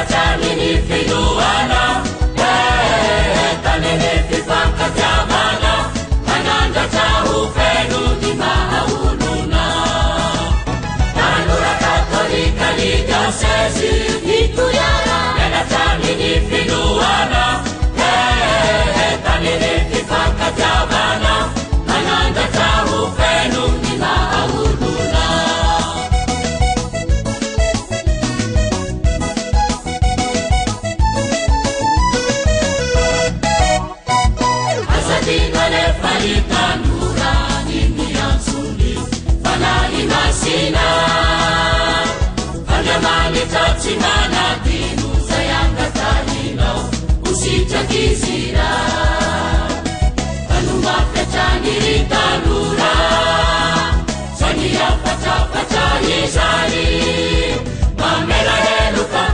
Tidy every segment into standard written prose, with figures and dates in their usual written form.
Mianatra ny finoana, tany ny fifankatiavana, manandratra ho feno ny maha olona. Tanora katolika ny diosezy i Toliara. Mianatra ny finoana, tany ny fifankatiavana, manandratra ho feno ny maha olona. Aza adino alefa ry tanora ny miantsony Fanahy Masina. Andriamanitra tsy manadino izay angatahinao ho sitrak'izy ireo. Tanomafy hatrany ry tanora, zany hafatrafatra izany. Mamela heloka,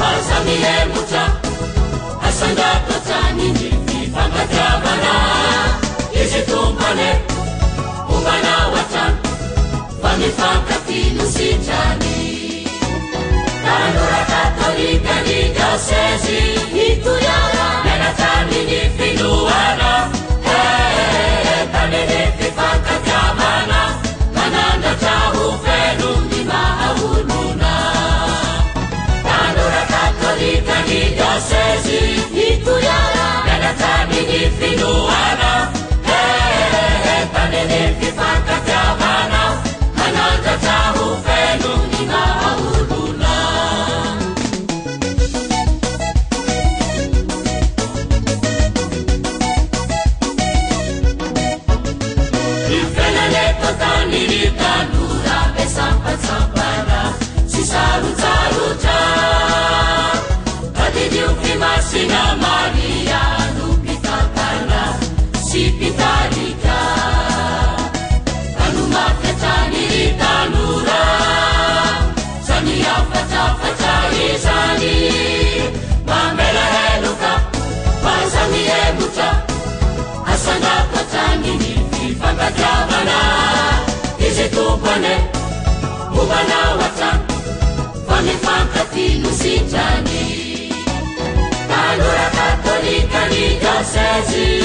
aza mihemotra, asandrato hatrany ny fifankatiavana. Izy Tompo anie homba anao hatrany, fa mifankatia no sitrany. Tanora katolika ny diosezy i Toliara. Mianatra ny finoana, tany ny fifankatiavana, manandratra ho feno ny maha olona. Tanora katolika ny diosezy i Toliara. Mianatra ny finoana, tany ny fifankatiavana, manandratra ho feno ny maha olona. Ivelany tany ny tanora be sampantsampana sy sarotsarotra. Tadidio fimasina Maria no mpitantana sy mpitarika. Tanomafy hatrany ry tanora, zany hafatrafatra izany. Mamela heloka, aza mihemotra, asandrato hatrany ny fifankatiavana. Izy Tompo anie homba anao hatrany, fa mifankatia no sitrany. Tanora katolika ny diosezy